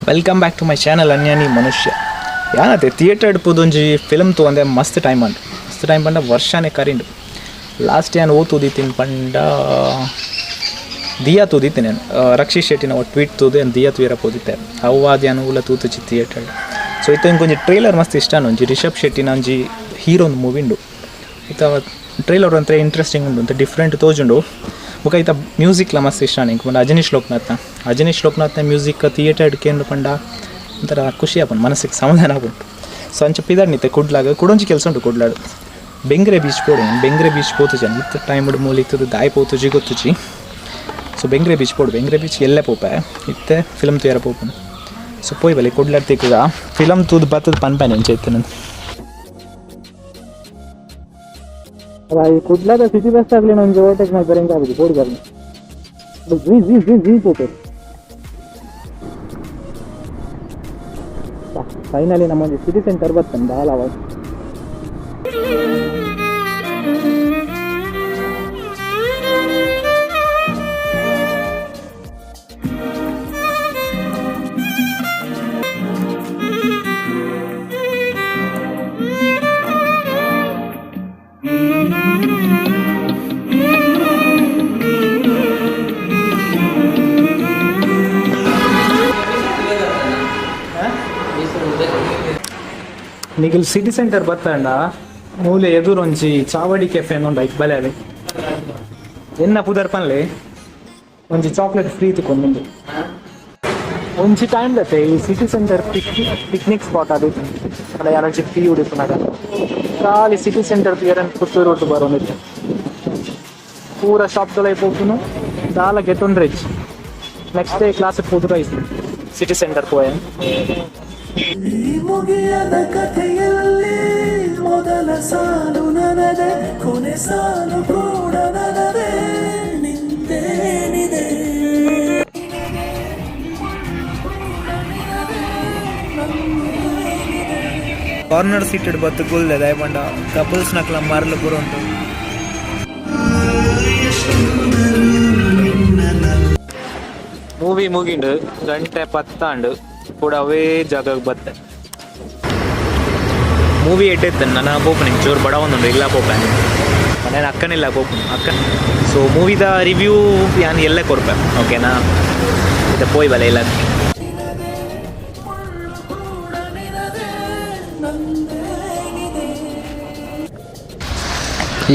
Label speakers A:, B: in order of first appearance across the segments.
A: Welcome back to my channel ಅನ್ಯಾನಿ ಮನುಷ್ಯ. ಯಾನತೆ theatre ಪೂದೊಂಜಿ film ತೂವಂದೆ ಮಸ್ತ್ time ಅಂಡ್ ಮಸ್ತ್ ಟೈಮ್ ಪಂಡ ವರ್ಷನೇ ಕರಿಂಡು. ಲಾಸ್ಟ್ ಯಾನ್ ಓ ತೂದಿತ್ತಿನ ಪಂಡ ದಿಯಾ ತೂದಿತ್ತೆ ನಾನು. ರಕ್ಷಿತ್ ಶೆಟ್ಟಿನ ಟ್ವೀಟ್ ತೂದು ಏನು ದಿಯಾ ತೂಯರ ಪೋದಿತ್ತೆ. ಅವು ಆದ್ ಯಾನ್ ಊಲ ತೂತುಚಿ ಥಿಯೇಟರ್. ಸೊ ಇತ್ತೆ ಒಂಜಿ ಟ್ರೈಲರ್ ಮಸ್ತ್ ಇಷ್ಟ ಒಂಜಿ ರಿಷಬ್ ಶೆಟ್ಟಿನ ಒಂಜಿ ಹೀರೋ ಒಂದು ಮೂವಿ ಉಂಡು. ಇತ್ತ ಟ್ರೈಲರ್ ಒಂಥರ ಇಂಟ್ರೆಸ್ಟಿಂಗ್ ಉಂಡು ಅಂತ ಡಿಫ್ರೆಂಟ್ ತೋಜುಂಡು. ಬೊಕ ಇತ್ತ ಮ್ಯೂಸಿಕ್ಲ ಮಸ್ತ್ ಇಷ್ಟ ಎಂಕ್ ಪಂಡ ಅಜನೀಶ್ ಲೋಕನಾಥ್ನ ಅಜನೀಶ್ ಲೋಕನಾಥ್ನ ಮ್ಯೂಸಿಕ್ ಥಿಯೇಟರ್ ಕೇಂದ್ರ ಪಂಡ ಒಂಥರ ಖುಷಿ ಆಪುಂಡು, ಮನಸ್ಸಿಗೆ ಸಮಾಧಾನ ಆಪುಂಡು. ಸೊ ಅಂಚ ಪಿದರ್ನಿತ್ತೆ ಕುಡ್ಲಾಗ ಕುಡೊಂಜಿ ಕೆಲಸ ಉಂಟು ಕುಡ್ಲಾಡು. ಬೆಂಗ್ರೆ ಬೀಚ್ ಪೋಡು, ಬೆಂಗ್ರೆ ಬೀಚ್ ಪೋತುಜಿ ಇತ್ತ ಟೈಮ್ ಮೂಲಿ ಇತ್ತದು ದಾಯಿ ಪೋತುಜಿ ಗೊತ್ತುಜಿ. ಸೊ ಬೆಂಗ್ರೆ ಬೀಚ್ ಪೋಡು, ಬೆಂಗ್ರೆ ಬೀಚ್ ಎಲ್ಲೇ ಪೋಪೆ ಇತ್ತೆ ಫಿಲಮ್ ತೂಯರ ಪೋಪುನು. ಸೊ ಪೋಯ್ ಬಲೆ ಕುಡ್ಲಾಡ್ ತಿಕ್ಕುಗ ಫಿಲಮ್ ತೂದು ಬತ್ತದ ಪನ್ಪನೆ ಅಂಚ ಇತ್ತೆ ನಾನು. ಕುಡ್ಲಾದ ಸಿಟಿ ಬಸ್ ಆಗಲಿ ಒಂಜಿ ಓವರ್ಟೇಕ್ ಮಾಡಿ ಹೆಂಗೆ ಆಗುದು ಬೋರ್ಡ್ ಬರ್ಲಿ ಜೀ ಜೀ ಜೀ ಜೀ ಪೋಪೆ. ಫೈನಲಿ ನಮ್ಮೊಂದು ಸಿಟಿ ಸೆಂಟರ್ ಬರ್ತದೆ ದಾಲ ಅವಾಗ. ನಿಗಲ್ ಸಿಟಿ ಸೆಂಟರ್ ಬತ್ತಂಡ ಮೂಲೆ ಎದುರೊಂಜಿ ಚಾವಡಿ ಕೆಫೆ ಉಂಡು ಐಕ್ ಬಲೆ ಅವೆ ಎನ್ನ ಪುದರ್ ಪನ್ಲೆ ಒಂಜಿ ಚಾಕ್ಲೇಟ್ ಫ್ರೀ ತಿಕ್ಕೊಂದುಂಡು. ಒಂಜಿ ಟೈಮ್ ದತ್ತೆ ಈ ಸಿಟಿ ಸೆಂಟರ್ ಪಿಕ್ನಿಕ್ ಸ್ಪಾಟ್ ಅದು ಅಲ್ಲ ಯಾರೊಂಜಿ ಫ್ರೀ ಉಡಿಪುನಗ ಖಾಲಿ ಸಿಟಿ ಸೆಂಟರ್ ಎರನ್ ಪುತ್ತೂರು ಒಟ್ಟು ಬರೋನಿತ್ತು ಪೂರ ಶಾಪ್ದೊಳಗೆ ಪೋಪುನು ದಾಲ ಗೆತೊಂಡ್ರೆಜ್. ನೆಕ್ಸ್ಟ್ ಡೇ ಕ್ಲಾಸ್ ಪೋದು ಐಸ್ ಸಿಟಿ ಸೆಂಟರ್ ಪೋಯೆ.
B: ಈ ಮುಗಿಯದ ಕಥೆಯಲ್ಲಿ ಮೊದಲ ಸಾಲು ನನದೆ, ಕೊನೆ ಸಾಲು ಕೂಡ ನನದೆ, ನಿಂದೇನಿದೆ?
A: ಕಾರ್ನರ್ ಸೀಟೆಡ್ ಬತ್ತು ಕುಲ್ದೆ ದಯಪಂಡ ಕಪಲ್ಸ್ ನಕ್ಲ ಮರಲು ಪೂರ ಉಂಟು. ಮೂವಿ ಮುಗಿಂಡು ಗಂಟೆ ಪತ್ತಾಂಡು ಕೂಡ ಅವೇ ಜಾಗಕ್ಕೆ ಬತ್ತೆ. ಮೂವಿ ಎಟ್ಟೆತ್ತು ನನ್ನ ಪೋಪುನಿ ಜೋರು ಬಡ ಒಂದುಂಡು ಇಲ್ಲ ಪೋಪೆ ಮನೇಲಿ ಅಕ್ಕನಿಲ್ಲ ಪೋಪುನು ಅಕ್ಕ. ಸೊ ಮೂವಿದ ರಿವ್ಯೂ ಯಾನ್ ಎಲ್ಲೇ ಕೊರ್ಪೆ ಓಕೆನಾ. ಇದು ಪೋಯ್ ಬಲೆ ಇಲ್ಲ.
B: ಕೂಡ ನಿನದೆ, ನಂದೇನಿದೆ?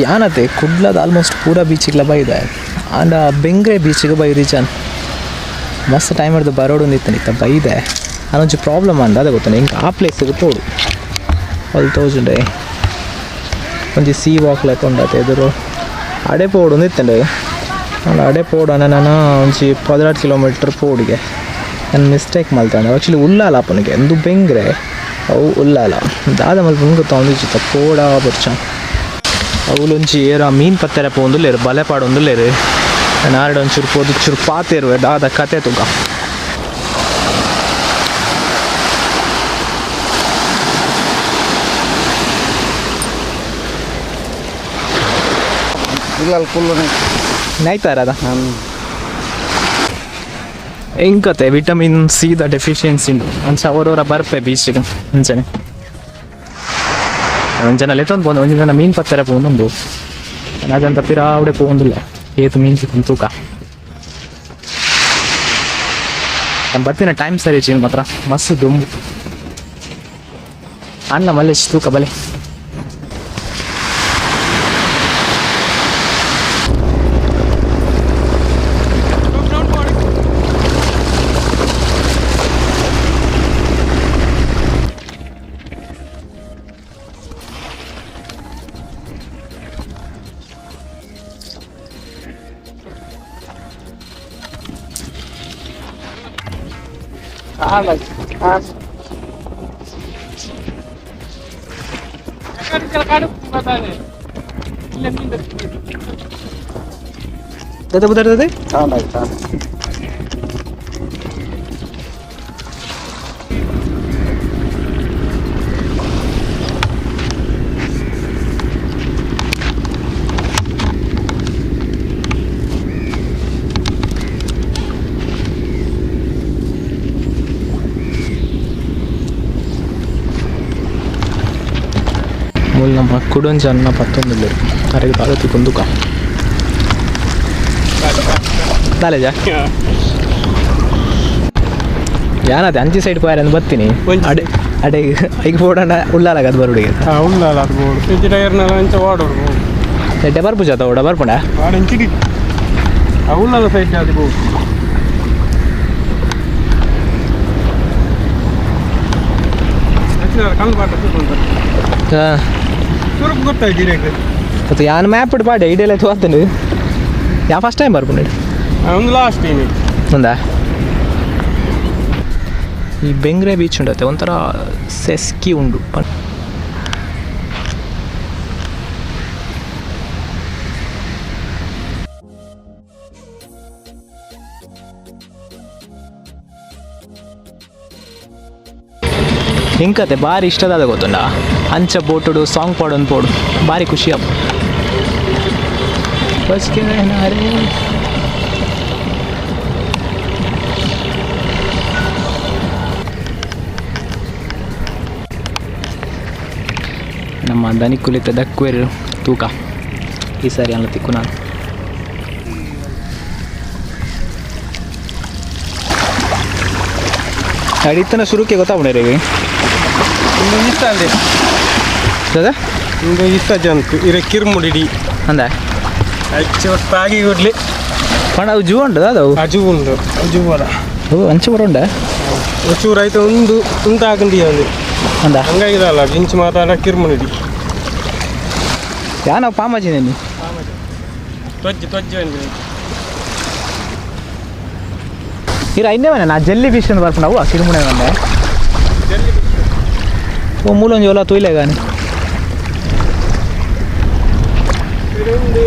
A: ಯಾನತೆ ಕುಡ್ಲದ ಆಲ್ಮೋಸ್ಟ್ ಪೂರ ಬೀಚಿಗ್ಲ ಬೈದೆ ಆಂಡ ಬೆಂಗ್ರೆ ಬೀಚಿಗೆ ಬೈದಿ ಚಾನ್ ಮಸ್ತ್ ಟೈಮ್ ಹಿಡ್ದು ಬರೋಡು ನಿತ್ತ ಬೈದೆ. ಅದೊಂಚು ಪ್ರಾಬ್ಲಮ್ ಅಂದ ಅದೇ ಗೊತ್ತ ಹಿಂಗೆ ಆ ಪ್ಲೇಸಿಗೆ ಪೋಡು ಅಲ್ಲಿ ತೋಜುಂಡೆ ಒಂಜಿ ಸೀ ವಾಕ್ ಲೆಕ್ಕ ಉಂಡತೆ ಎದುರು ಅಡೆ ಪೋಡು ನಿತ್ತಂಡೆ. ಆಂಡ ಅಡೆ ಪೋಡು ನಾನು ಒಂಜಿ 16 ಕಿಲೋಮೀಟ್ರ್ ಪೋಡಿಗೆ ನಾನು ಮಿಸ್ಟೇಕ್ ಮಲ್ತಾಂಡ. ಆ್ಯಕ್ಚುಲಿ ಉಲ್ಲಾಲ ಆಪುನಿಗೆ ಎಂದು ಬೆಂಗ್ರೆ ಅವು ಉಲ್ಲಾಲ ದಾದ ಮಲ್ಪ ಗೊತ್ತ ಪೋಡ ಬೊರ್ಚ. ಅವ್ಲೊಂಜಿ ಏರ ಮೀನ್ ಪತ್ತೆರೆ ಪೋವೊಂದುಲ್ಲೆರ್ ಬಲೆ ಪಾಡೊಂದುಲ್ಲೆರ್. ನಾರ್ಡ್ ಒಂಚೂರು ಪೋದು ಚೂರು ಪಾತೆರುವೆ ದಾದ ಕತೆ ತೂಕ. ನೈತಾರದ ಎಂಕತೆ ವಿಟಮಿನ್ ಸಿ the deficiency ಉಂಡು ಅಂಚ ಅವರವರ ಬರ್ಪೆ ಬೀಚಿಗೆ ಅಂಚನೆ ಒಂಜನ ಲೆತ್ತೊಂದು ಪೋಂದು ಒಂಜಿ ಜನ ಮೀನ್ ಪತ್ತೆರೆ ಪೋವೊಂದುಂಡು. ಅದಂತ ಪಿರಾವುಡೆ ಪೋವೊಂದುಲ್ಲ ಏತ್ ಮೀನ್ ಸಿಕ್ಕುಂಡು ತೂಕ. ನಾನು ಬರ್ತಿನ ಟೈಮ್ ಸರಿ ಚೀನ್ ಮಾತ್ರ ಮಸ್ತ್ ದುಂಬು ಅಣ್ಣ ಮಲ್ಲೇಶ್ ತೂಕ ಬಲೆ. दादा उधर दादा. ಮೂಲು ನಮ್ಮ ಕುಡೊಂಜಿ ಅನ್ನ ಪತ್ತೊಂದುಲ್ಲೆರ್ ಅರೆಗ್ ದಾದ ತಿಕೊಂದುಕ ದಾಲೇಜ ಯಾನತೆ ಅಂಚಿ ಸೈಡ್ ಪೋಯರೆ ಅಂದ್ ಬತ್ತೀನಿ.
C: ಒಂಜಿ.
A: ಅಡೆ ಅಡೆ ಐಕ್ ಪೋಡಂಡ ಉಳ್ಳಾಲಗ ಅದು ಬರುಡಿಗೆ.
C: ಉಳ್ಳಾಲ ಅದು ಬೋಡು ಇಜ್ಜಿ ಟೈರ್ನಲ ಅಂಚ ವಾಡೋಡು ಬೋಡು.
A: ಎಡ್ಡೆ ಬರ್ಪುಜ ಅತ್ತ ಓಡ ಬರ್ಪುಂಡ?
C: ವಾಡ ಇಂಚಿಡಿ ಉಳ್ಳಾಲ ಸೈಡ್ ಅದು ಬೋಡು. ಕಲ್ಲು ಪಾಟ.
A: ಹಾಂ.
C: ಸುರುಕು ಗೊತ್ತಾಯ್ತು ಇರೇಕ್.
A: ಮತ್ತು ಯಾನ್ ಮ್ಯಾಪ್ ಪಾಡೆ ಐಡಿಯಲ್ಲ ತೋರ್ತೇನೆ. ಯಾ ಫಸ್ಟ್ ಟೈಮ್ ಬರ್ಪುಂಡು.
C: ಒಂದು ಲಾಸ್ಟ್ ಇನಿ.
A: ఉందా ಈ ಬೆಂಗ್ರೆ ಬೀಚ್ ಉಂಡತ್ತೆ ಒಂಥರ ಸೆಸ್ಕಿ ಉಂಡು. ಇಂಕತೆ ಬಾರಿ ಇಷ್ಟದಾದ ಗೊತ್ತುಂಡ ಅಂಚ ಬೋಟುಡು ಸಾಂಗ್ ಪಾಡೊಂದು ಪೋಡು ಬಾರಿ ಖುಷಿ ಅಪ್ಪ ಬಸ್ಗೆ. ನಮ್ಮ ದನಿಕುಲಿತ ದಕ್ವೇರು ತೂಕ ಈ ಸಾರಿ ಅಲ್ಲ ತಿಕ್ಕು ನಾನು ಅಡಿತನ ಶುರುಕ್ಕೆ ಗೊತ್ತಾಗ್ಬಿಡ ಈಗ.
C: ಇಂದು ಇಷ್ಟ ಅಲ್ಲೇ.
A: ದಾದಾ.
C: ಇಂದು ಇಷ್ಟ ಜಂತು ಇರೆ ಕಿರ್ಮುಡಿಡಿ.
A: ಅಂದ.
C: ಅಚ್ಚ ತಾಗಿ ಕೊಡ್ಲಿ.
A: ಪಂಡ ಅವು ಜೂ ಉಂಟು ದಾದ ಅವು?
C: ಅಜು ಉಂಡು ಅಜು ಬರ.
A: ಓ ಅಂಚೆ ಬರ ಉಂಡ.
C: ಚೂರು ಆಯ್ತು ಒಂದು ಉಂಟು ಹಾಕಂಡಿ ಒಂದು.
A: ಅಂದ.
C: ಹಂಗಾಗಿದಲ್ಲ ಜಿಂಚ್ ಮಾತಾಡ ಕಿರ್ಮುಡಿಡಿ.
A: ಯಾ ನಾವು ಪಾಮಾಜಿ ನೀನು.
C: ತ್ವಜ್ಜೆ ತ್ವಜ್ಜೆ ಒಂದು.
A: ಇರ ಇನ್ನೇ ಮನೆ ನಾ ಜೆಲ್ಲಿ ಫಿಶ್ ಅಂತ ಬರ್ಪುಂಡು ಅವು ಕಿರುಮುಣೆ ಬಂದೆ. ಓ ಮೂಲೊಂಜಿ ಒಲ ತೂಯ್ಲೆ ಗಾನಿ.
C: ಇದೊಂದು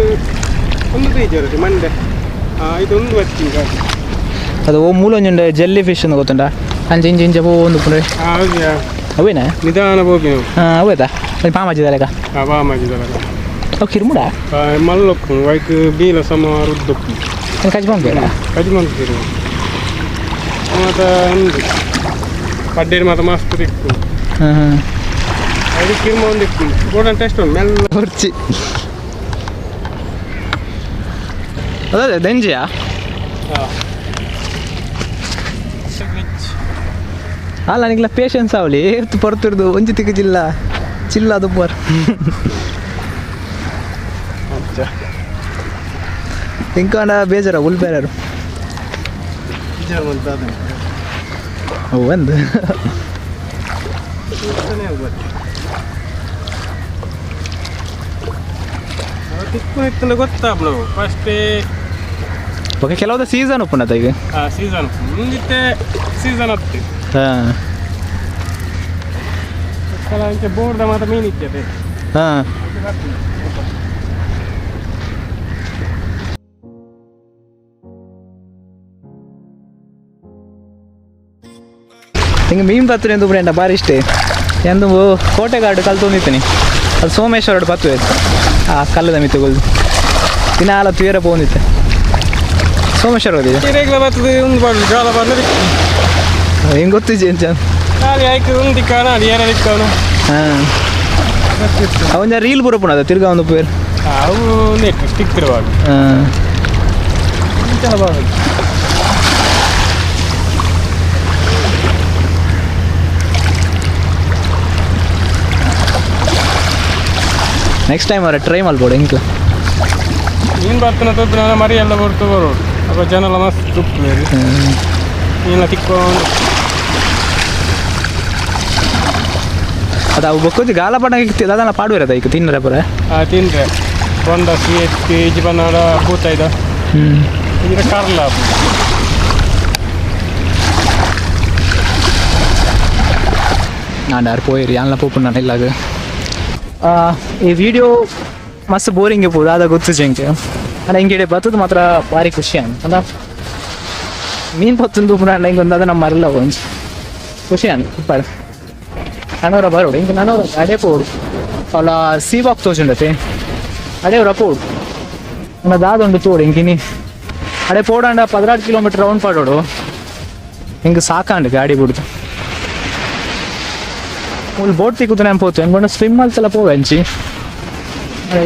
C: ಒಂದು ಪೇಜ್ ಇರುತ್ತೆ ಮಂಡೆ ಇದೊಂದು ಬತ್ತಿ.
A: ಅದು ಓ ಮೂಲೊಂಜಿ ಉಂಡೆ ಜೆಲ್ಲಿ ಫಿಶ್ ಅಂತ ಗೊತ್ತುಂಡ ಅಂಚೆ ಇಂಚೆ ಇಂಚೆ ಪೋ ಒಂದು ಪುಂಡೆ.
C: ಹೌದಾ?
A: ಅವೇನೆ.
C: ನಿಧಾನ ಹೋಗಿ ನಾವು.
A: ಹಾಂ ಅವೇತಾ ಪಾಮಾಜಿ ಲೆಕ್ಕ.
C: ಬಾ ಮಾಡಿದಲ್ಲ.
A: ಅವು ಕಿರುಮುಡ.
C: ಮಲ್ಲೊಪ್ಪು ವೈಕ್ ಬೀಲ ಸಮ ರುದ್ದೊಪ್ಪು.
A: ಕಜ್ ಬಂಬೇಡ.
C: ಕಜಿ ಮಂತಿರು ಮಾತ ಒಂದು ಪಡ್ಡೇರು ಮಾತ ಮಸ್ತ್ ತಿಕ್ಕು.
A: ಹಾಂ ಹಾಂ.
C: ಅದು ಕಿರ್ಮ ಒಂದು ಇಕ್ಕು ಗೋಡನ್ ಟೆಸ್ಟ್ ಉಂಟು ಮೆಲ್ಲ.
A: ಕುರ್ಚಿ ಅದೇ ದೆಂಜಿಯಾ? ಅಲ್ಲ ನಿಗ್ಲ ಪೇಷನ್ಸ್ ಅವಳಿ ಏತ್ ಪೊರ್ತುರ್ದು ಒಂಜಿ ತಿಕ್ಕು ಚಿಲ್ಲ ಅದು ಪೋರ್. ಇಂಕಾಂಡ ಬೇಜಾರ ಉಲ್ಬೇರಾರು. ಒಂದು
C: ತಿಕ್ಕು ಇತ್ತಂದ್ರೆ ಗೊತ್ತಾಗ್ಲು ಫಸ್ಟೇ.
A: ಓಕೆ ಕೆಲವೊಂದು ಸೀಸನ್ ಉಪ್ಪುನತ ಈಗ.
C: ಸೀಸನ್ ಮುಂದಿತ್ತೆ ಸೀಸನ್ ಹತ್ತಿ.
A: ಹಾಂ.
C: ಅಂಚೆ ಬೋರ್ದ ಮಾತ್ರ ಮೀನು ಇರ್ತದೆ.
A: ಹಾಂ. ಹಿಂಗೆ ಮೀನು ಪತ್ರ ಎಂದು ಬ್ರೇಂಡ ಭಾರಿ ಇಷ್ಟೇ ಎಂದು ಕೋಟೆಗಾಡು ಕಲ್ತೊಂದಿತ್ತೀನಿ ಅದು ಸೋಮೇಶ್ವರ ಪತ್ತು ಆ ಕಲ್ಲದ ಮಿತ್ತುಗಳು ದಿನ ಅಲ್ಲ ತುಯರ ಪೋಂದಿತ್ತೆ ಸೋಮೇಶ್ವರ ಹೋದಿದೆ.
C: ಹಿರೇಗ್ಲ ಬರ್ತದೆ ಒಂದು ಬಾಡು ಜಾಲ ಬಂದ್ರೆ.
A: ಹೆಂಗೆ ಗೊತ್ತಿಜಿ ಅಂತ.
C: ನಾಳೆ ಆಯ್ತು ಒಂದು ದಿಕ್ಕಾನ ಅದು ಏನ ದಿಕ್ಕಾನು.
A: ಹಾಂ ಅವನ ರೀಲ್ ಬರೋಪುಣ ಅದು ತಿರ್ಗಾ ಒಂದು ಪೇರು.
C: ಅವು ನೆಟ್ ಸ್ಟಿಕ್ ಇರುವಾಗ.
A: ಹಾಂ. ನೆಕ್ಸ್ಟ್ ಟೈಮ್ ಅವರ ಟ್ರೈ ಮಾಡ್ಬೋಡು ಇಂಕ್ಲ.
C: ಮೀನು ಬರ್ತನ ತೊದ್ದು ನಾನು ಮರಿ ಎಲ್ಲ ಬರ್ತು ಬರೋಡು ಅಪ್ಪ ಜನ ಎಲ್ಲ ಮಸ್ತ್ ಉಪ್ಪು ಬೇರೆ ಮೀನ ತಿಕ್ಕೊಂಡು.
A: ಅದು ಅವು ಬೊಕ್ಕೋಜಿ ಗಾಲ ಪಡ ಅದನ್ನ ಪಾಡುವಿರದ ಈಗ ತಿನ್ನರೆ ಪುರ.
C: ತಿಂದರೆ ಬೊಂಡ ಸಿ ಇಜ್ಜಿ ಬನ್ನಾಡ ಬೂತಾಯ್ದ.
A: ಹ್ಞೂ.
C: ಇದರ ಕಾರ್ಲ.
A: ನಾನು ಯಾರು ಪೋಯಿರಿ ಯಾನ್ಲ ಪೋಪುಂಡು ನಾನು ಇಲ್ಲಾಗ ಈ ವಿಡಿಯೋ ಮಸ್ತ್ ಬೋರಿಂಗ್ ಇಪ್ಪುದು ಆದ ಗೊತ್ತು ಜಂಕ್ ಅಲ್ಲ ಹಿಂಗೆ ಬತ್ತದ ಮಾತ್ರ ಭಾರಿ ಖುಷಿ ಅಂದ ಮೀನು ಪತ್ತೊಂದು ಪುನಃ ಹಿಂಗೆ ಒಂದು ನಮ್ಮ ಮರಲ್ಲ ಒಂಜಿ ಖುಷಿ ಅನ್ ಉಪ್ಪಾಡು ನನವರ ಬರೋಡು ಹಿಂಗೆ ನನವರ ಅಡೆ ಪೋಡು ಅಲ್ಲ ಸೀವಾಕ್ ತೋಚುಂಡತೆ ಅಡೆ ಅವರ ಪೋಡು ನನ್ನ ದಾದೊಂಡು ತೋಡು ಹಿಂಗಿನಿ ಅಡೆ ಪೋಡಂಡ 16 ಕಿಲೋಮೀಟರ್ ರೌಂಡ್ ಪಾಡೋಡು ಹಿಂಗೆ ಸಾಕಾಂಡು ಗಾಡಿ ಬಿಡುದು. ಮೂಲು ಬೋಟ್ ತಿಕ್ಕುದು ನಾನು ಪೋತು ಎಂಕೊಂಡು ಸ್ವಿಮ್ ಮಲ್ತಲ ಪೋವೆಂಚಿ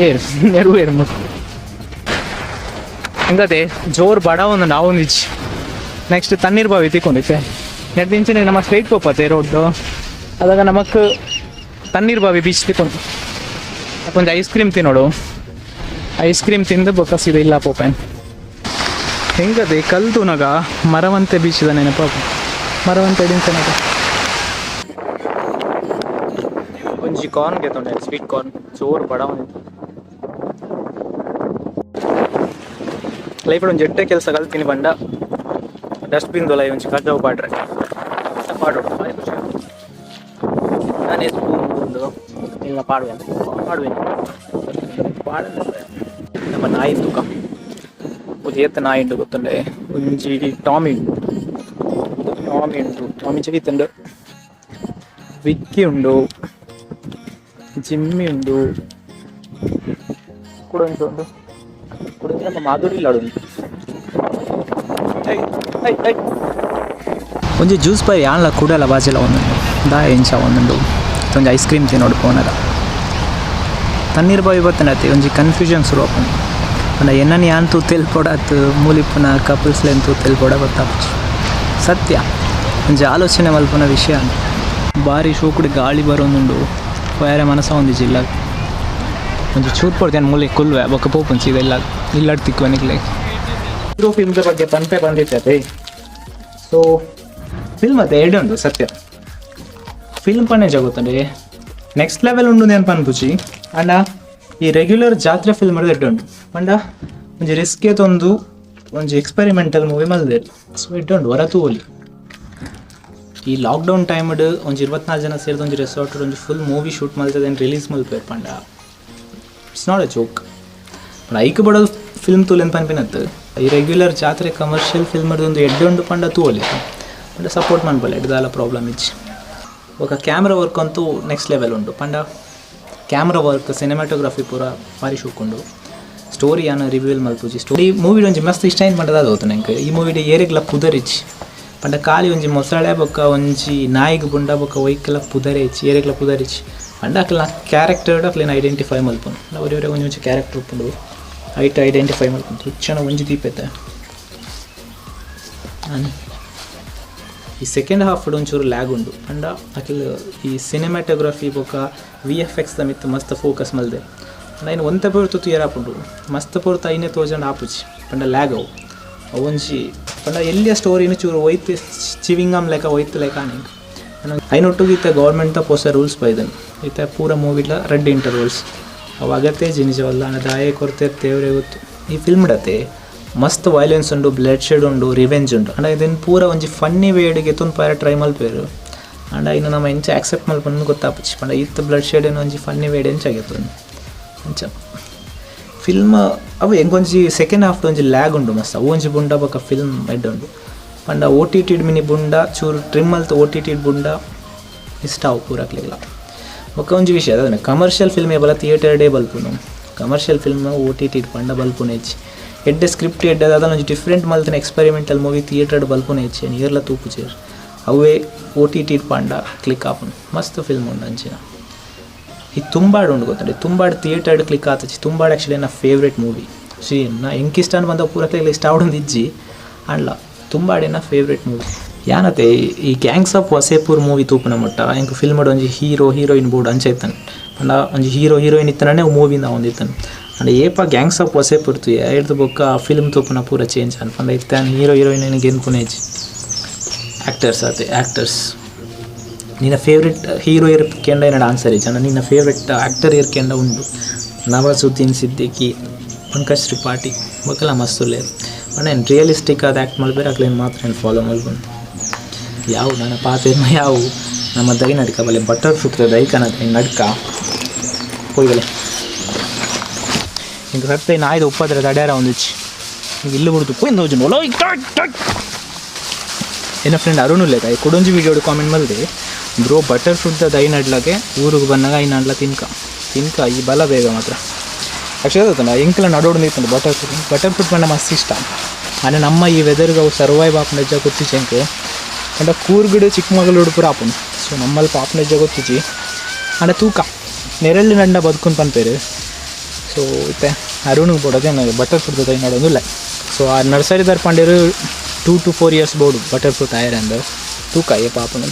A: ಏರ್ ನೆರು ಏರ್ ಹೆಂಗತೆ ಜೋರು ಬಡ ಒಂದು ನಾವು ಒಂದಿಚ್ಚಿ ನೆಕ್ಸ್ಟ್ ತಣ್ಣೀರ್ ಬಾವಿ ತಿಕ್ಕೊಂಡಿತ್ತೆ ನೆಡ್ದಿಂಚನೆ ನಮ್ಮ ಸ್ಟ್ರೈಟ್ ಪೋಪತ್ತೆ ರೋಡ್ ಅದಾಗ ನಮಕ್ ತಣ್ಣೀರ್ ಬಾವಿ ಬೀಚ್ ತಿಕ್ಕೊಂಡು ಕೊಂಚ ಐಸ್ ಕ್ರೀಮ್ ತಿನ್ನೋಡು. ಐಸ್ ಕ್ರೀಮ್ ತಿಂದು ಬೊಕ್ಕ ಸೀದಾ ಇಲ್ಲ ಪೋಪೆನ್. ಹೆಂಗದೆ ಕಲ್ತುನಗ ಮರವಂತೆ ಬೀಚದ ನೆನಪ ಮರವಂತೆ ಡಿಂಚನಗ. ಒಂಜಿ ಕಾರ್ನ್ ಗೆತೊಂಡೆ, ಸ್ವೀಟ್ ಕಾರ್ನ್. ಜೋರು ಬಡ ಒಂದಿತ್ತು. ಲೈಫ್ ಒಂಜಿ ಎಟ್ಟೆ ಕೆಲಸ ಕಲ್ತೀನಿ ಬಂಡ ಡಸ್ಟ್ಬಿನ್ ದೊಲ ಒಂಜಿ ಕಜವು ಪಾಡ್ರೆ ಪಾಡೋಡು. ಬಾರಿ ಖುಷಿ ಆಯ್ತು. ನಾನೇ ಸ್ಪೂನ್ ಒಂದು ಇಲ್ಲ ಪಾಡುವೆ ಪಾಡುವೆ ಪಾಡಲ್ಲ. ನಮ್ಮ ನಾಯಿ ತೂಕ ಒಂಜಿ ಏತ್ ನಾಯಿ ಉಂಡು ಗೊತ್ತುಂಡೆ? ಒಂಜಿ ಟಾಮಿ ಉಂಡು, ಟಾಮಿ ಉಂಟು, ಟಾಮಿ ಚೈತುಂಡು, ವಿಕ್ಕಿ ಉಂಡು, ಜಿಮ್ಮಿ ಉಂಡು, ಕುಡೊಂಜಿ ಉಂಡು, ಕುಡೊಂಜಿ ನಮ್ಮ ಮಾಧುರಿ ಲಾಡು ಉಂಟು. I I I. ಒಂಜಿ ಜ್ಯೂಸ್ ಬೈ ಯಾನ್ಲ ಕುಡಲ ಬಾಜೆಲ ಒಂದುಂಡು ದಾ ಎಂಚ ಒಂದುಂಡು. ಒಂಜಿ ಐಸ್ ಕ್ರೀಮ್ ತಿನ್ನೋಡು ಪೋನಗ. ತಣ್ಣೀರ್ ಬಾವಿ ಬತ್ತಂಡತೆ ಒಂಜಿ ಕನ್ಫ್ಯೂಷನ್ ಶುರು ಆಪುಂಡು. ಪಂಡ ಎನ್ನನ್ ಯಾನ್ ತೂತೆಲ್ ಪೊಡಾತ್ ಮೂಲಿಪ್ಪುನ ಕಪಲ್ಸ್ಲೆನ್ ತೂತೆಲ್ ಪೊಡ ಗೊತ್ತಾಪುಜಿ. ಸತ್ಯ ಒಂಜಿ ಆಲೋಚನೆ ಮಲ್ಪುನ ವಿಷಯ. ಬಾರಿ ಶೋಕುಡು ಗಾಳಿ ಬರೋದುಂಡು. ಪೋಯರೆ ಮನಸ ಒಂದಿಜಿ ಇಲ್ಲ. ಒಂಜಿ ಚೂರು ಪೊರ್ತು ಯಾನ್ ಮೂಲೆ ಕುಲ್ವೆ, ಬೊಕ್ಕ ಪೋಪುಂಡು ಸೀದಾ ಇಲ್ಲ. ಇಲ್ಲಡ್ ತಿಕ್ಕುವೆ ನಿಕ್ಲೆ. ಹೀರೋ ಫಿಲ್ಮ್ದ ಬಗ್ಗೆ ಪನ್ಪೆ ಬಂದಿತ್ತೆ. ಸೊ ಫಿಲ್ಮ್ ಅತ್ತೆ ಎಡ್ಡೆ ಉಂಡು. ಸತ್ಯ ಫಿಲ್ಮ್ ಪನ್ನೆ ಗೊತ್ತುಂಡೆ ನೆಕ್ಸ್ಟ್ ಲೆವೆಲ್ ಉಂಡು ನಾನು ಪನ್ಪುಜಿ. ಅಂಡ ಈ ರೆಗ್ಯುಲರ್ ಜಾತ್ರೆ ಫಿಲ್ಮ್ ಎಡ್ಡೆ ಉಂಡು. ಪಂಡ ಒಂಜಿ ರಿಸ್ಕ್ ಒಂದು ಒಂಜಿ ಎಕ್ಸ್ಪೆರಿಮೆಂಟಲ್ ಮೂವಿ ಮಲ್ದೆರ್. ಸೊ ಎಡ್ಡೆ ಉಂಡು, ಹೊರ ತೂವೊಲಿ. ಈ ಲಾಕ್ಡೌನ್ ಟೈಮ್ಡ್ ಒಂಜಿ 24 ಜನ ಸೇರಿದ ಒಂಜಿ ರೆಸಾರ್ಟ್ ಒಂಜಿ full movie shoot ಮಲ್ತದೆ ರಿಲೀಸ್ ಮಲ್ಪೆರ್ ಪಂಡ it's not a joke. ಪಂಡ ಐಕ್ ಬಡೋದು ಫಿಲ್ಮ್ ತೂಲೆನ್ ಪನ್ಪಿನತ್ತು. ಈ ರೆಗ್ಯುಲರ್ ಜಾತ್ರೆ ಕಮರ್ಷಿಯಲ್ ಫಿಲ್ಮ್ ಒಂದು ಎಡ್ಡೆ ಉಂಡು ಪಂಡ ತೂವೊಲಿ, ಪಂಡ ಸಪೋರ್ಟ್ ಮನ್ಪೊಲಿ, ಎಡ್ದಾಲ ಪ್ರಾಬ್ಲಮ್ ಇಜ್ಜಿ. ಬೊಕ ಕ್ಯಾಮ್ರಾ ವರ್ಕ್ ಅಂತೂ ನೆಕ್ಸ್ಟ್ ಲೆವೆಲ್ ಉಂಡು. ಪಂಡ camera work, cinematography ಪೂರ ಬಾರಿ ಶೋಕುಂಡು. ಸ್ಟೋರಿ ಯಾನ್ ರಿವೀಲ್ ಮಲ್ಪುಜಿ. ಸ್ಟೋರಿ ಮೂವಿ ಒಂಜಿ ಮಸ್ತ್ ಇಷ್ಟ ಆಯ್ತು ಪಂಡದ ಅದು ನಂಗೆ. ಈ ಮೂವಿಡ್ ಏರೆಗ್ಲ ಪುದರಿಜ್ಜಿ. ಪಂಡ ಖಾಲಿ ಒಂಜಿ ಮೊಸಳೆ ಬೊಕ್ಕ ಒಂಜಿ ನಾಯಿಗ್ ಬುಂಡ ಬೊಕ್ಕ ಒಯ್ಕೆಲ ಪುದರೇ ಇಜ್ಜಿ, ಏರೆಗ್ಲ ಪುದರಿಜ್ಜಿ. ಪಂಡ ಅಕ್ಲೆನ ಕ್ಯಾರೆಕ್ಟರ್ಡ್ ಅಕ್ಲೆನ ಐಡೆಂಟಿಫೈ ಮಲ್ಪುನು. ಒರಿ ಒರಿ ಒಂಜಿ ಒಂಜಿ ಕ್ಯಾರೆಕ್ಟರ್ ಉಪ್ಪುಂಡು, ಐಟ್ ಐಡೆಂಟಿಫೈ ಮಲ್ಪುನು. ತುಚ್ಚನ ಒಂಜಿ ದೀಪೆತ್ತ. ಈ ಸೆಕೆಂಡ್ ಹಾಫ್ ಒಂಚೂರು ಲ್ಯಾಗ್ ಉಂಡು. ಪಂಡ ಅಖಿಲ್ ಈ ಸಿನಿಮಾಟೋಗ್ರಫಿ ಬೊಕ್ಕ ವಿಎಫ್ಎಕ್ಸ್ ದ ಮಿತ್ತ್ ಮಸ್ತ್ ಫೋಕಸ್ ಮಲ್ದೆ. ಪಂಡ ಐನ್ ಒಂತೆ ಪೊರ್ತು ತೂಯೆರೆ ಆಪುಂಡು, ಮಸ್ತ್ ಪೊರ್ತು ಐನೆ ತೋಜಂಡ ಆಪುಜಿ. ಪಂಡ ಲ್ಯಾಗ್ ಅವು. ಅವೊಂಜಿ ಪಂಡ ಎಲ್ಲಿಯ ಸ್ಟೋರಿನ ಚೂರು ಒಯ್ತು ಚಿವಿಂಗಮ್ ಲೆಕ್ಕ ಒಯ್ತು ಲೆಕ್ಕ ಆಂಡ್. ಐನೊಟ್ಟುಗು ಇತ್ತೆ ಗೌರ್ಮೆಂಟ್ ಪೊಸ ರೂಲ್ಸ್ ಬೈದನ್. ಇತ್ತೆ ಪೂರ ಮೂವಿಲ ರೆಡ್ ಇಂಟರ್ವಲ್ಸ್. ಅವು ಅಗತ್ಯ ಇಜ್ಜಿ ನಿಜವಲ್ಲ. ಆಂಡ ದಾಯೆ ಕೊರ್ತೆರ್ ದೇವ್ರೆ ಗೊತ್ತು. ಈ ಫಿಲ್ಮ್ ಡತೆ ಮಸ್ತ್ ವೈಲೆನ್ಸ್ ಉಂಡು, ಬ್ಲಡ್ ಶೆಡ್ ಉಂಡು, ರಿವೆಂಜ್ ಉಂಡು. ಆಂಡ ಇದನ್ನು ಪೂರ ಒಂಜಿ ಫನ್ನಿ ವೇಡ್ ಗೆತೊಂದು ಪೋಯೆರೆ ಟ್ರೈ ಮಲ್ಪೆರ್. ಆಂಡ ಐನ್ ನಮ ಎಂಚ ಆಕ್ಸೆಪ್ಟ್ ಮಲ್ಪುನ ಗೊತ್ತಾಪುಜಿ. ಪಂಡ ಇತ್ತೆ ಬ್ಲಡ್ ಶೆಡ್ ಒಂಜಿ ಫನ್ನಿ ವೇಡ್ ಎಂಚ ಗೆತೊಂದು ಅಂಚ ಫಿಲ್ಮ್ ಅವು ಎಂಕೊಂಜಿ ಸೆಕೆಂಡ್ ಹಾಫ್ ಒಂಜಿ ಲ್ಯಾಗ್ ಉಂಡು ಮಸ್ತ್. ಅವು ಒಂಜಿ ಬುಂಡ ಬೊಕ ಫಿಲ್ಮ್ ಎಡ್ಡೆ ಉಂಡು. ಪಂಡ ಓಟಿಟಿ ಮಿನಿ ಬುಂಡ ಚೂರು ಟ್ರಿಮ್ ಮಲ್ತ್ ಓಟಿಟಿ ಬುಂಡ ಇಷ್ಟ ಅವು ಪೂರಕ್ಲೆಗ್ಲ. ಬೊಕ ಒಂಜಿ ವಿಷಯ ದಾದನೆ, ಕಮರ್ಷಿಯಲ್ ಫಿಲ್ಮ್ ಏಪಲ ಥಿಯೇಟರ್ ಡೇ ಬಲ್ಪುನು. Commercial film OTT ಪಂಡ ಬಲ್ಪುನ ಹೆಚ್ಚಿ. ಎಡ್ಡೆ ಸ್ಕ್ರಿಪ್ಟ್ ಎಡ್ಡೆ ದಾದನ ಒಂಜಿ ಡಿಫ್ರೆಂಟ್ ಮಲ್ತಿನ experimental movie theatre ಬಲ್ಪುನ ಹೆಚ್ಚಿ ಏರ್ಲ ತೂಪುಜೆರ್. ಅವೇ ಓಟಿಟಿ ಪಂಡ ಕ್ಲಿಕ್ ಆಪುಂಡು. ಮಸ್ತ್ ಫಿಲ್ಮ್ ಉಂಡು ಅಂಚಿನ. ಈ ತುಂಬಾಡ್ ಉಂಡು ಗೊತ್ತುಂಡೆ? ತುಂಬಾಡ್ ಥಿಯೇಟರ್ಡ್ ಕ್ಲಿಕ್ ಆತುಜಿ. ತುಂಬಾಡ್ ಆ್ಯಕ್ಚುಲಿ ಎನ್ನ ಫೇವ್ರೆಟ್ ಮೂವಿ. ಶ್ರೀ ನಾ ಎಂಕ್ ಇಷ್ಟ ಬಂದ ಪೂರಕ್ಲೆಗ್ಲ ಇಷ್ಟ ಆವೊಡೊಂದು ಇಜ್ಜಿ. ಆಂಡ್ಲ ತುಂಬಾಡ್ ಎನ್ನ ಫೇವ್ರೆಟ್ ಮೂವಿ. ಯಾನತೆ ಈ gangs of Wasseypur movie ತೂಪುನ ಮುಟ್ಟ ಎಂಕ್ ಫಿಲ್ಮ್ ಒಂಜಿ hero heroine board ಅಂಚ ಇತ್ತನ್. ಪಂಡ ಒಂಜಿ ಹೀರೋ ಹೀರೋಯಿನ್ ಇತ್ತನೇ ಮೂವಿನ ಒಂದಿತ್ತನ್. ಅಂಡ ಏಪ ಗ್ಯಾಂಗ್ಸ್ ಆಫ್ ವಸೇಪುರ್ ತೂಯೆ, ಐರ್ದ್ ಬೊಕ್ಕ ಫಿಲ್ಮ್ ತೂಪುನ ಪೂರ ಚೇಂಜ್ ಆಂಡ್. ಪಂಡ ಇತ್ತೆ ಹೀರೋ ಹೀರೋಯಿನ್ ಗೆನ್ಪುನ ಇಜ್ಜಿ. ಆ್ಯಕ್ಟರ್ಸ್ ಆತೆ ಆ್ಯಕ್ಟರ್ಸ್. ನಿನ್ನ ಫೇವ್ರೆಟ್ ಹೀರೋ ಏರ್ ಕೆಂಡ ಎನ್ನಡ ಆನ್ಸರ್ ಇಜ್ಜಿ. ಅಂಡ ನಿನ್ನ ಫೇವ್ರೆಟ್ ಆ್ಯಕ್ಟರ್ ಏರ್ ಕೆಂಡ ಉಂಡು. ನವಾಜುದ್ದೀನ್ ಸಿದ್ದಿಕಿ, ಪಂಕಜ್ ತ್ರಿಪಾಠಿ ಬೊಕಲ ಮಸ್ತ್ ಉಲ್ಲೆರ್. ಪಂಡ ಏನ್ ರಿಯಲಿಸ್ಟಿಕ್ ಆದ್ ಆ್ಯಕ್ಟ್ ಮಲ್ಪೆರೆ ಅಕ್ಲೆನ್ ಮಾತ್ರ ಏನ್ ಫಾಲೋ ಮಲ್ಪುನು. ಯಾವು ನನ್ನ ಪಾತೆರ್ನ ಯಾವು. ನಮ್ಮ ದೈ ನಡ್ಕ ಬಲೆ ಬಟರ್ ಫ್ರೂಟ್ ದೈ ಕನತ್ ನಡ್ಕ ಪೋಯಿ ಬಲೆ. ಇಂಕ ಸತ್ತೆ ನಾಯ್ದ ಉಪ್ಪದ್ರ ತಡ್ಯಾರ ಒಂದಿಚ್ಚಿ ಇಲ್ಲು ಬಿಡ್ತು ಪೋಯಿಂದ್ ತೋಜುಂಡು. ಒಲೋ. ಎನ್ನ ಫ್ರೆಂಡ್ ಅರುಣ್ ಉಲ್ಲೇತ ಕುಡೊಂಜಿ ವಿಡಿಯೋಡು ಕಾಮೆಂಟ್ ಮಲ್ದೆ, bro butter fruit ದೈ ನಡ್ಲಗೆ ಊರಿಗೆ ಬಂದಾಗ I ನಡ್ಲ ತಿನ್ಕ ತಿನ್ಕ ಈ ಬಲ ಬೇಗ ಮಾತ್ರ. ಆ್ಯಕ್ಚುಲಿ ಗೊತ್ತಲ್ಲ, ಎಂಕಲ ನಡೋಡು ನಿಂತುಂಡು butter fruit. Butter fruit ಪಂಡ ಮಸ್ತ್ ಇಷ್ಟ. ಆಂಡ ನಮ್ಮ ಈ ವೆದರ್ಗೆ ಅವು ಸರ್ವೈವ್ ಆಪುಂಡು ನಿಜ ಗೊತ್ತಿಜ್ಜಿ ಎಂಕ್. ಪಂಡ ಕೂರ್ಗಡ್ ಚಿಕ್ಕಮಗಳೂರು ಪೂರ ಆಪುಂಡು. ಸೊ ನಮ್ಮಲ್ಪ ಆಪುನ ಗೊತ್ತಿಜ್ಜಿ. ಆಂಡ ತೂಕ, ನೆರಳು ನಂಡ ಬದುಕುನ್ ಪನ್ಪೆರ್. ಸೊ ಇತ್ತೆ ಅರುಣ್ ಬೋಡದೆ ಬಟರ್ ಫ್ರೂಟ್ ದೈ ನಡೊಂದುಲ್ಲೆ. ಸೊ ಆ ನರ್ಸರಿದಾರ್ ಪಂಡೆರ್ 2 ಟು 4 ಇಯರ್ಸ್ ಬೋಡು ಬಟರ್ ಫ್ರೂಟ್ ಆಯೆರೆ ಅಂದ್. ತೂಕ ಏಪ ಆಪುಂಡು.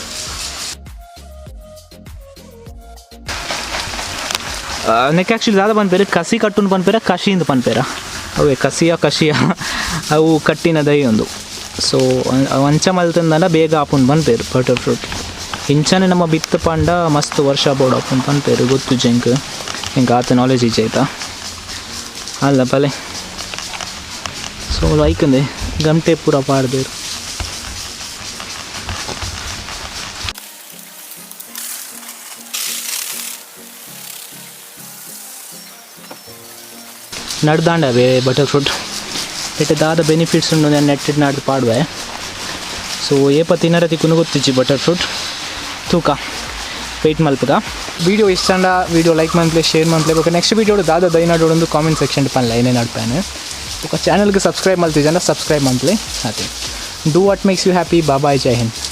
A: ನೆಕ್ ಆ್ಯಕ್ಚುಲಿ ದಾದ ಪನ್ಪೆರ್? ಕಸಿ ಕಟ್ಟುನ್ ಪನ್ಪೆರ, ಕಶಿಂದ್ ಪನ್ಪೆರ? ಅವೇ ಕಸಿಯ ಕಶಿಯ ಅವು ಕಟ್ಟಿನ ದೈ ಒಂದು. ಸೊ ಅಂಚ ಮಲ್ತಂದನ ಬೇಗ ಆಪುಂಡು ಪನ್ಪೆರ್ ಬಟರ್ ಫ್ರೂಟ್. ಇಂಚನೆ ನಮ್ಮ ಬಿತ್ತು ಪಂಡ ಮಸ್ತ್ ವರ್ಷ ಬೋಡು ಆಪುಂಡು ಪನ್ಪೆರ್. ಗೊತ್ತು ಎಂಕ್, ಎಂಕ್ ಆತ ನಾಲೆಜ್ ಇಜ್ಜಿ ಆಯ್ತಾ. ಅಲ್ಲ ಬಲೆ. ಸೊ ಲೈಕ್ ಅಂದೆ ಗಂಟೆ ಪೂರ ಪಾಡ್ದೇರು. ನಡ್ದಾಂಡ ಅವೇ ಬಟರ್ ಫ್ರೂಟ್. ಇಟ್ಟು ದಾದ ಬೆನಿಫಿಟ್ಸ್ ಉಂಡು, ನಾನು ನೆಟ್ಟಿಡ್ ನಾಡ್ದು ಪಾಡುವೆ. ಸೊ ಏಪ ತಿನ್ನರ ತಿಕ್ಕುನು ಗೊತ್ತಿಜ್ಜಿ ಬಟರ್ ಫ್ರೂಟ್. ತೂಕ, ವೆಯ್ಟ್ ಮಲ್ಪುಗ. ವೀಡಿಯೋ ಇಷ್ಟಂಡ ವೀಡಿಯೋ ಲೈಕ್ ಮನ್ಪ್ಲೆ, ಶೇರ್ ಮನ್ಪ್ಲೆ. ಬೊಕ ನೆಕ್ಸ್ಟ್ ವೀಡಿಯೋ ದಾದ ದೈನಾಡೋಡೊಂದು ಕಾಮೆಂಟ್ ಸೆಕ್ಷನ್ ಪನ್ಲೆ, ಏನೇ ನಡ್ಪಾನೆ. ಬೊಕ ಚಾನಲ್ಗೆ ಸಬ್ಸ್ಕ್ರೈಬ್ ಮಲ್ತಿಜಂಡ ಸಬ್ಸ್ಕ್ರೈಬ್ ಮನ್ಪ್ಲೆ. ಅತೆ, do what makes you happy. Bye bye, Jai Hind.